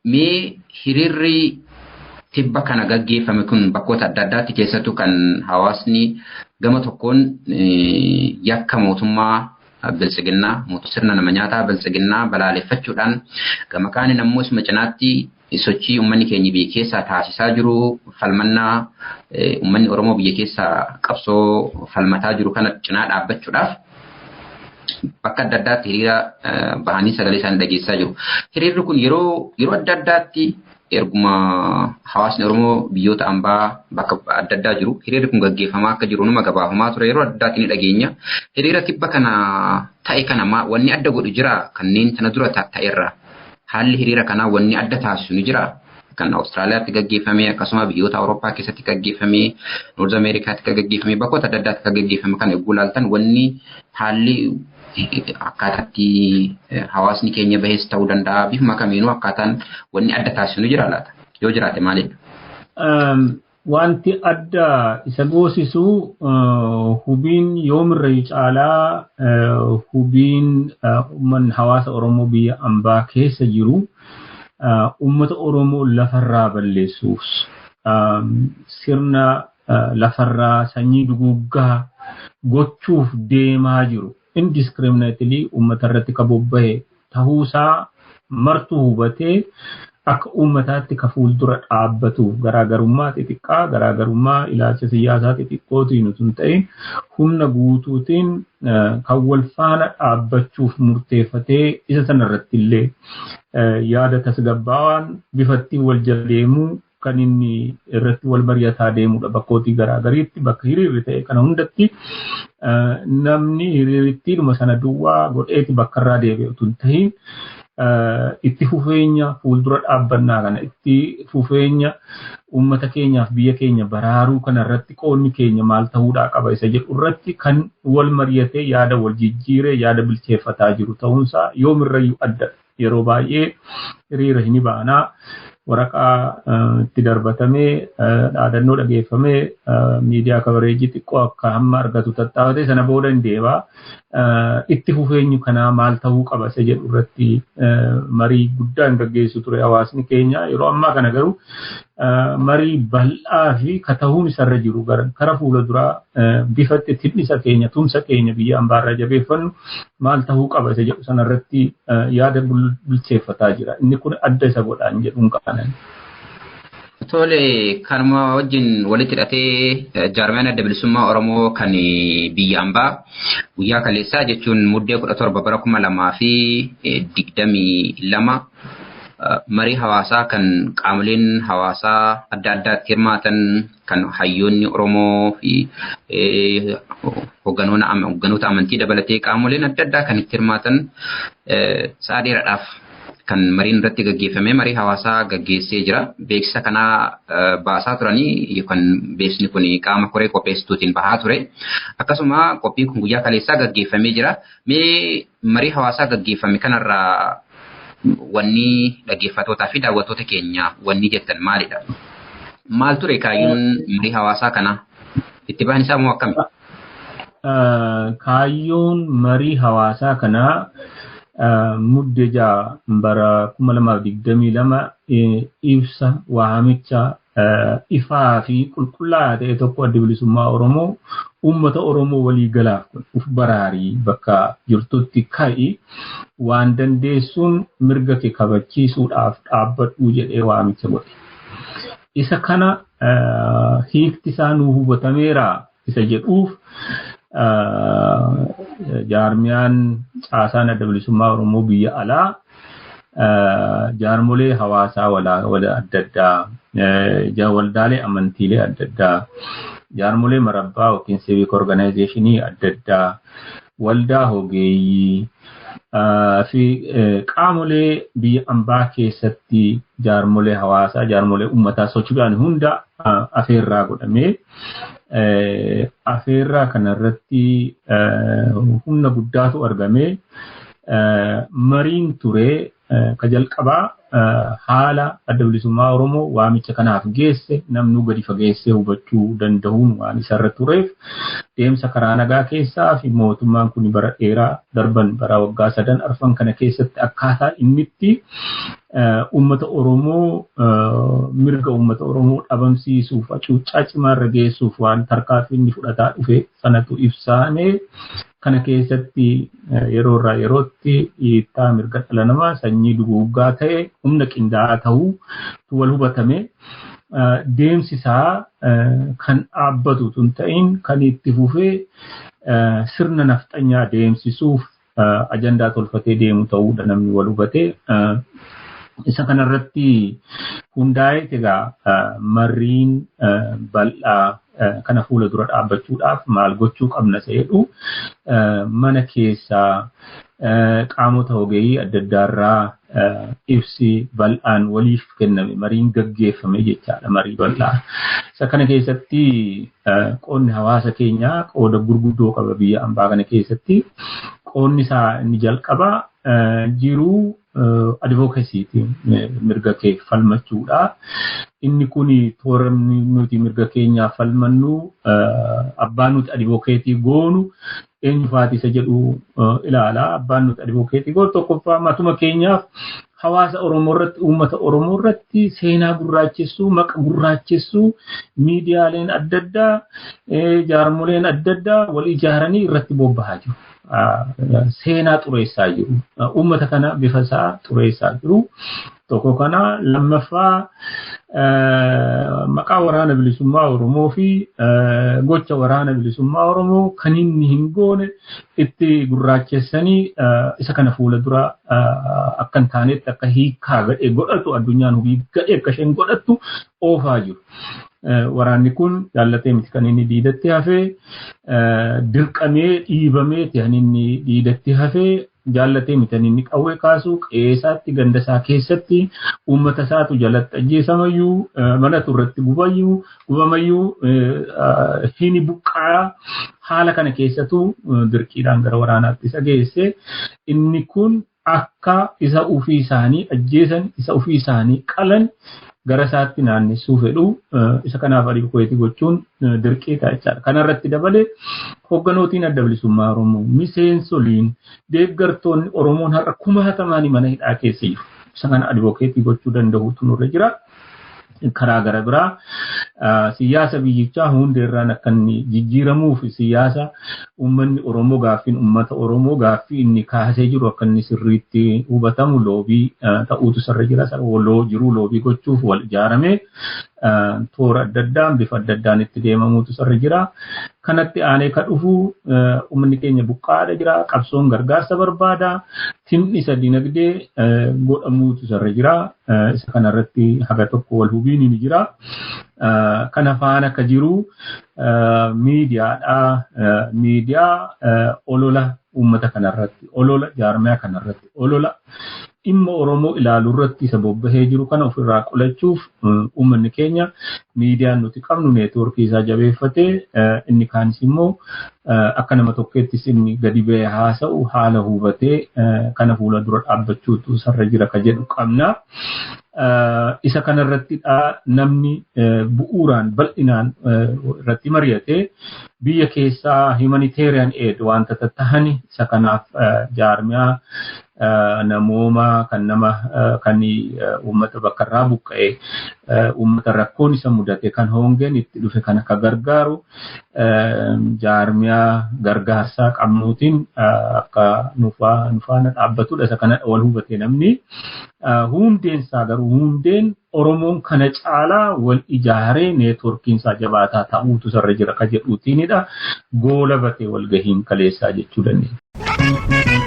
Mee hiriirri tibba kana gaggeeffame kun bakkoota adda addaatti keessattuu kan hawaasni gama tokkoon yakka mootummaa biltsiginnaa sirna nama nyaataa biltsiginnaa balaaleffachuudhaan gama kaaniin ammoo isuma cinaatti sochii uummanni keenya biyya keessaa taasisaa jiru falmannaa uummanni Oromoo biyya keessaa qabsoo falmataa jiru kana cinaa dhaabbachuudhaaf bakka adda addaatti hiriira bahanii sagalee isaanii dhageessisaa jiru. Hiriirri kun yeroo adda addaatti erguma hawaasni Oromoo biyyoota hambaa bakka adda addaa jiru hiriirri kun gaggeeffamaa akka jiru numa gabaafamaa ture yeroo adda addaatti ni dhageenya. Hiriira tibba kana ta'e kana wanni adda godhu jira kanneen sana dura ta'erra haalli hiriira kanaa wanni adda taasisu ni jira. Kan Awustiraaliyaatti gaggeeffame akkasuma biyyoota Awurooppaa keessatti gaggeeffame Noorz Ameerikaatti kan gaggeeffame bakkoota adda addaatti kan gaggeeffame kana eeguu ilaaltan wanni haalli akkaataatti hawaasni keenya bahees ta'uu danda'a bifuma kamiinuu akkaataan wanni adda taasisu ni jira laata yoo jiraate maalidha? Wanti adda isa goosisu hubiin yoomirra caalaa hubiin uummanni hawaasa Oromoo biyya ambaa keessa jiru uummata Oromoo lafarraa balleessuuf sirna lafarraa sanyii duguuggaa gochuuf deemaa jiru indiscriminately uummata irratti kan bobba'e ta'uusaa martuu hubatee Akka uummataatti ka fuuldura dhaabbatuuf garaagarummaa xixiqqaa, garaagarummaa ilaalcha siyaasaa xixiqqootiin utuu hin ta'in, humna guutuutiin kan wal faana dhaabbachuuf murteeffatee, isa sanarratti illee yaada tasgabbaawaan bifattiin wal jala deemuu kan inni irratti wal mari'ataa deemudha. Bakkootii garaagariitti, bakka hiriirri ta'e kana hundatti, namni hiriirittiidhuma sana duwwaa godheeti bakka irraa deebi'u utuu hin ta'in, itti fufeenya fuuldura dhaabbannaa kana, itti fufeenya uummata keenyaaf biyya keenya baraaruu kana irratti qoodni keenya maal ta'uudhaa qaba isa jedhu irratti kan wal mari'atee, yaada wal jijjiiree, yaada bilcheeffataa jiru ta'uunsaa yoomirrayyuu adda. Yeroo baay'ee hiriira hin baanaa, waraqaa itti darbatamee, dhaadannoo dhageeffamee, miidiyaa coverage xiqqoo akka hamma argatu tattaafate, sana booda hin deebaa. Itti fufeenyu kanaa maal ta'uu qaba isa jedhu irratti marii guddaa hin gaggeessu ture hawaasni keenya. Yeroo ammaa kana garuu marii bal'aa fi katahuun isarra jiru, kara fuula duraa bifatti tinnisa keenya, tumsa keenya biyya ambaarraa jabeeffannu maal ta'uu qaba isa jedhu sanarratti yaada bilcheeffataa jira. Inni kun adda isa godhaan jedhuun qabanan. Tole, kanuma wajjin walitti hidhatee, jaarmiyaan Adda Bilisummaa Oromoo kan biyya ambaa guyyaa kaleessaa, jechuun Muddee 17 bara 2022, marii hawaasaa kan qaamoleen hawaasaa adda addaatti hirmaatan, kan hayyoonni Oromoo fi hogganoota amantii dabalatee qaamoleen adda addaa kan itti hirmaatan, sa'a dheeraadhaaf kan mariin irratti gaggeeffame, marii hawaasaa gaggeessee jira. Beeksisa kanaa baasaa turanii yookaan beeksisni kun qaama koree qopheessituutiin bahaa ture. Akkasuma qophiin kun guyyaa kaleessaa gaggeeffamee jira. Mee marii hawaasaa gaggeeffame kanarraa wanni dhaggeeffattootaa fi daawwattoota keenya wanni jettan maalidha? Maal ture kaayyoon marii hawaasaa kanaa? Itti bahan isaa moo akkami? Kaayyoon marii hawaasaa kanaa Mudde 6 bara 2022 ibsa waamicha ifaa fi qulqullaa'aa ta'e tokko Adda Bilisummaa Oromoo uummata Oromoo waliigalaaf uf baraarii, bakka jirtutti ka'i, waan dandeessuun mirga kee kabachiisuudhaaf dhaabbadhuu jedhee waamicha godhe. Isa kana hiikti isaa nuu hubatameera isa jedhuuf, jaarmiyaan caasaan Adda Bilisummaa Oromoo biyya alaa jaarmolee hawaasaa wala adda addaa, waldaalee amantiilee adda addaa, jaarmolee marabbaa yookiin civic organizationii adda addaa, waldaa ogeeyyii fi qaamolee biyya ambaa keessatti jaarmolee hawaasaa, jaarmolee uummataa socho'an hunda afeerraa godhamee, afeerraa kanarratti humna guddaatu argamee, mariin ture ka jalqabaa haala Adda Bilisummaa Oromoo waamicha kanaaf geesse namnuu gadi fageessee hubachuu danda'uun waan isarra tureef, deemsa karaa nagaa keessaa fi mootummaan kun bara dheeraa darban, bara waggaa sadan arfan kana keessatti akkaataa inni itti uummata Oromoo, mirga uummata Oromoo dhabamsiisuuf, hacuuccaa cimaarra geessuuf waan tarkaanfii inni fudhataa dhufe sanatu ibsaame. Kana keessatti yeroo irraa yerootti dhiittaa mirga dhala namaa sanyii duguuggaa ta'e humna qindaa'aa ta'uu wal hubatame. Deemsi isaa kan dhaabbatu tun ta'in, kan itti fufee sirna nafxanyaa deemsisuuf ajandaa tolfatee deemu ta'uudha namni wal hubate. Isa kanarratti hundaa'ee egaa mariin bal'aa kana fuula dura dhaabbachuudhaaf maal gochuu qabna jedhu, mana keessaa qaamota ogeeyyii adda addaarraa ibsi bal'aan waliif kenname, mariin gaggeeffame jechaadha, marii bal'aa. Isa kana keessatti qoodni hawaasa keenyaa qooda gurguddoo qaba. Biyya ambaa kana keessatti qoodni isaa inni jalqabaa jiruu advocacytiin mirga kee falmachuudha. Inni kun toora nuti mirga keenyaaf falmannu, abbaan nuti advocate goonu eenyufaati isa jedhu ilaala. Abbaan nuti advocate goonu tokkoffaa matuma keenyaaf hawaasa Oromoo irratti, uummata Oromoo irratti seenaa gurraachessuu, maqa gurraachessuu miidiyaaleen adda addaa, jaarmoleen adda addaa wal ijaaranii irratti bobbahaa jiru. Seenaa xureessaa jiru. Uummata kana bifa isaa xureessaa jiru. Tokko kana lammaffaa maqaa waraana bilisummaa Oromoo fi gocha waraana bilisummaa Oromoo kan inni hin goone itti gurraachessanii isa kana fuula dura akka hin taanetti akka hiikaa gadhee godhatu addunyaan hubii gadhee akka isheen godhattu oofaa jiru. Waraanni kun jaallatee miti kan inni diidatti hafee dirqamee dhiibamee kan inni diidatti hafee jaallatee miti kan inni qawwee kaasu qe'eesaatti ganda isaa keessatti uummata isaatu jalatti ajjeesamayyuu manatu irratti gubayyuu gubamayyuu hini buqqaa haala kana keessatu dirqiidhaan gara waraanaatti isa geesse inni kun akka isa ofii isaanii ajjeesan isa ofii isaanii qalan gara isaatti naannessuu fedhu isa kanaaf advokeetii gochuun dirqii ta'a jechaadha. Kanarratti dabalee hogganootiin adda bilisummaa Oromoo miseensoliin deeggartoonni Oromoon har'a kumaatamaanii mana hidhaa keessa jiru. Isa kana advokeetii gochuu danda'uutu nurra jira. Karaa gara biraa siyaasa biyyichaa hundeerraan akka inni jijjiiramuuf siyaasa uummanni Oromoo gaaffiin uummata Oromoo gaaffii inni kaasee jiru akka inni sirriitti hubatamu loobii ta'uutu sarra jira. Jiruu loobii gochuuf wal ijaaramee toora adda addaan bifa adda addaan itti deemamuutu sarra jira. Kanatti aanee ka dhufu uummanni keenya buqqaadha jira. Qabsoon gargaarsa barbaada. Timni isa dinagdee godhamuutu sarra jira. Isa kanarratti haga tokko wal hubiin ni jira. Kana faana ka jiru miidiyaadha. Miidiyaa olola uummata kanarratti, olola jaarmiyaa kanarratti, olola dhimma Oromoo ilaaluu irratti isa bobbahee jiru kana ofirraa qolachuuf uummanni keenya miidiyaan nuti qabnu neetwoorkii isaa jabeeffatee inni kaanis immoo akka nama tokkeettis inni gadi ba'ee haasa'u haala hubatee kana fuula dura dhaabbachuutu sarra jira ka jedhu qabna. Isa kanarratti namni bu'uuraan bal'inaan irratti mari'atee biyya keessaa humanitarian aid wanta tattahani isa kanaaf jaarmiyaa namooma kan nama kan uummata bakka irraa buqqa'e uummata rakkoon isa mudate kan hongeen itti dhufe kan akka gargaaru jaarmiyaa gargaarsaa qabnuutiin akka nu faana dhaabbatudha isa kana wal hubate namni hundeen isaa garuu hundeen Oromoon kana caalaa wal ijaaree neetwoorkiin isaa jabaataa ta'uutu sarra jira ka jedhuutiinidha. Goola batee wal gahiin kaleessaa jechuu dandeenya.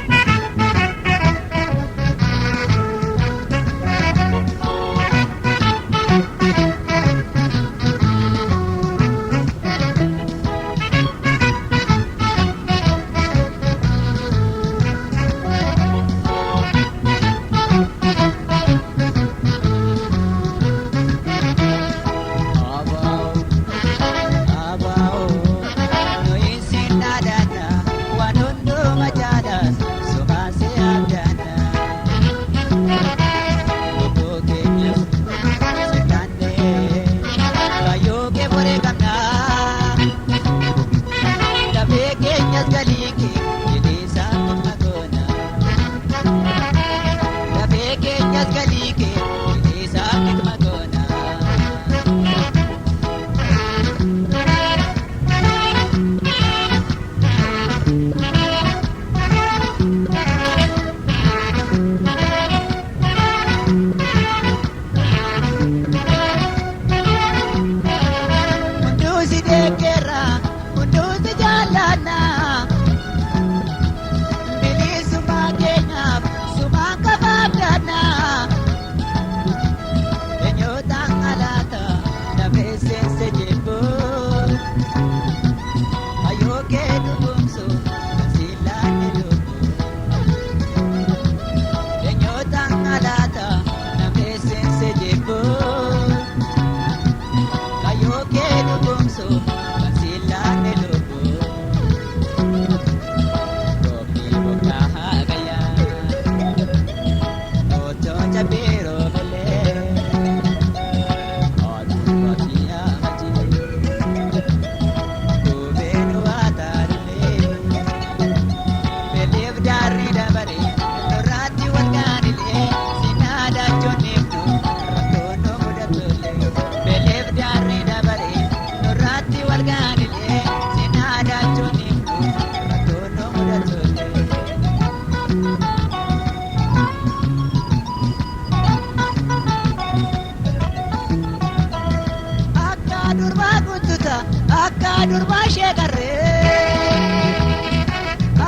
Durbaa ishee qarree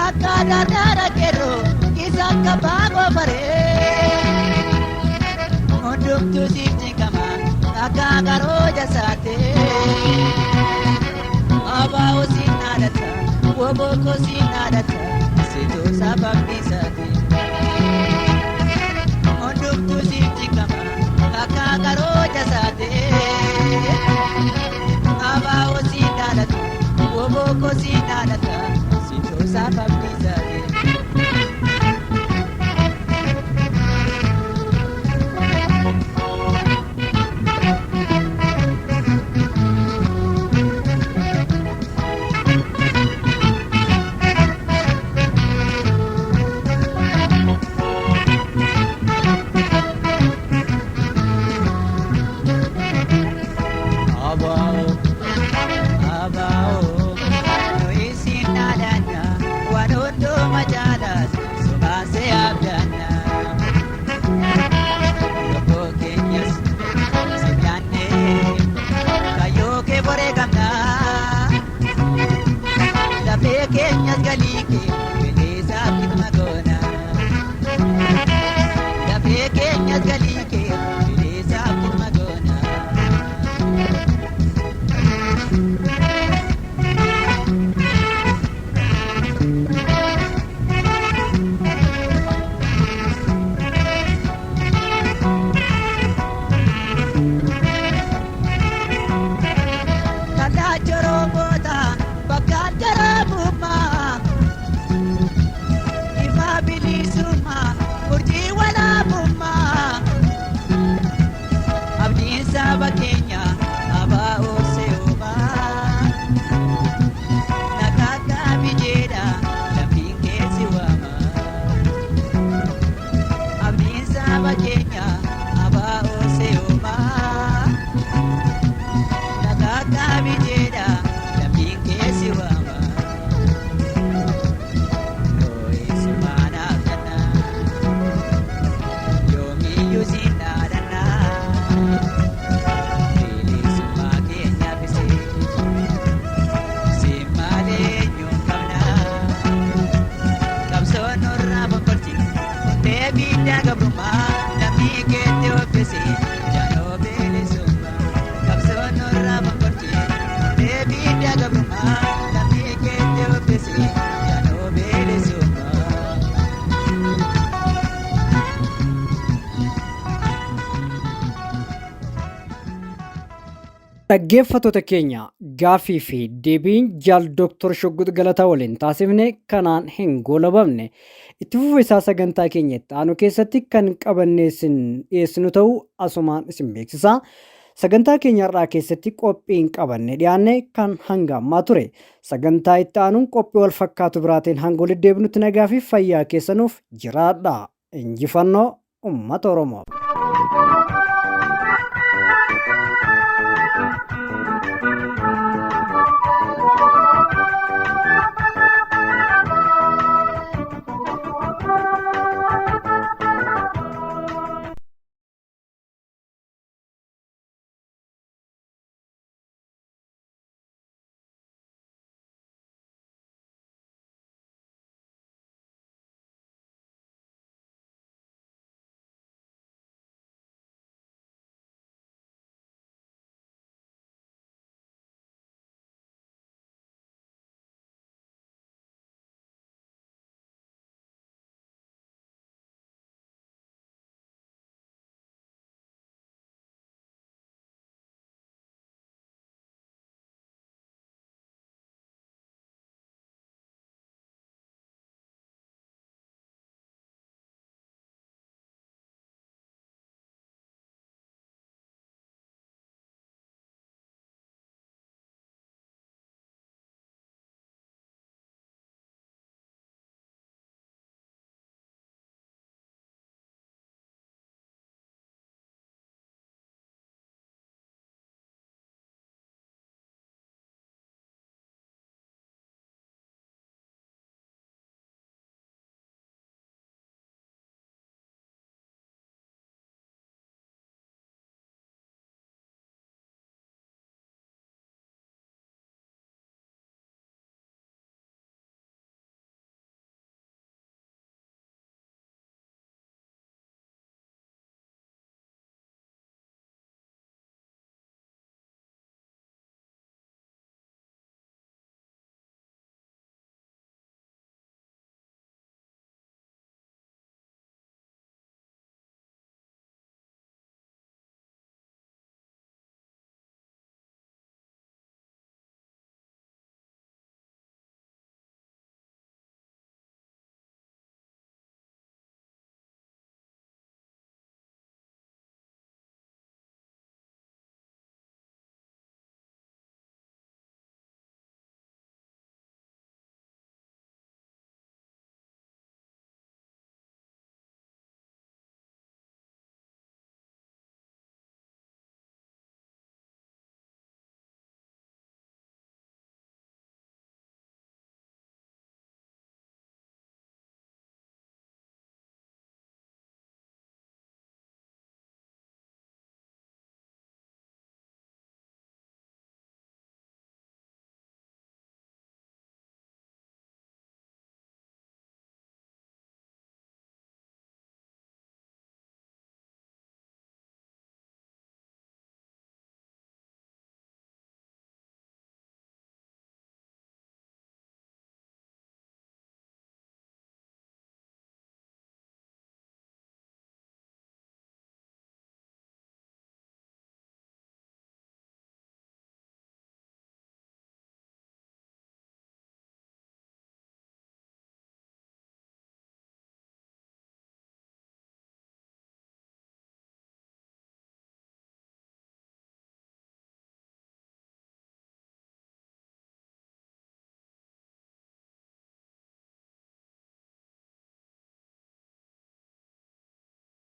akka dardaara qeerroo isa akka baagoo faree hundumtuu siif cinqama akka qaroo jasaatee abaa'oo siin dhaadata wobookoo siin dhaadata situu sababni isaati hundumtuu siif cinqama akka qaroo jasaatee. Abaa'oo siin dhaadata wobookoo siin dhaadata situu sababni isaati. Abaa'oo abaa'oo nuyi siin dhaadhanna waan hundumaa jaalaas sobaasee abdanna. Lubbuu keenyas sibilaannee kayyoo kee boree qabna. Lafee keenyas galii kee bilisaaf kitma goona. Lafee keenyas galii kee bilisaaf kitma goona. Kallacha Oromoota bakka darabummaa ifa bilisummaa urjii walaabummaa abdiin saba keenya abaa'oo se'uumaa nakaakaa bijeedha lammiin keessi waama abdiin saba keenya abaa'oo se'uumaa. Nakaakaa bijeedha lammiin keessi waama. Looyisumaan abdanna yoomiyyuu siin dhaadhanna bilisummaa keenyaafis siin malee eenyuun qabna. Qabsoon nurraa boqqolchi hundee miidhaa gabrummaa lammii keetti offisi jaanoo bilisummaa. Qabsoon nurraa boqqolchi hundee miidhaa gabrummaa lammii keetti offisi jaanoo bilisummaa. Dhaggeeffattoota keenya gaaffii fi deebiin jaal Dooktor Shugguut Galataa waliin taasifne kanaan hin goolabamne. Itti fufa isaa sagantaa keenya itti aanu keessatti kan qabannee isin dhiyeessinu ta'uu asumaan isin beeksisa. Sagantaa keenya har'aa keessatti qophiin qabanne dhiyaanne kan hanga ammaa ture. Sagantaa itti aanuun qophii wal fakkaatu biraatiin hanga walitti deebinutti nagaa fi fayyaa keessanuuf jiraadha. Injifannoo uummata Oromoof.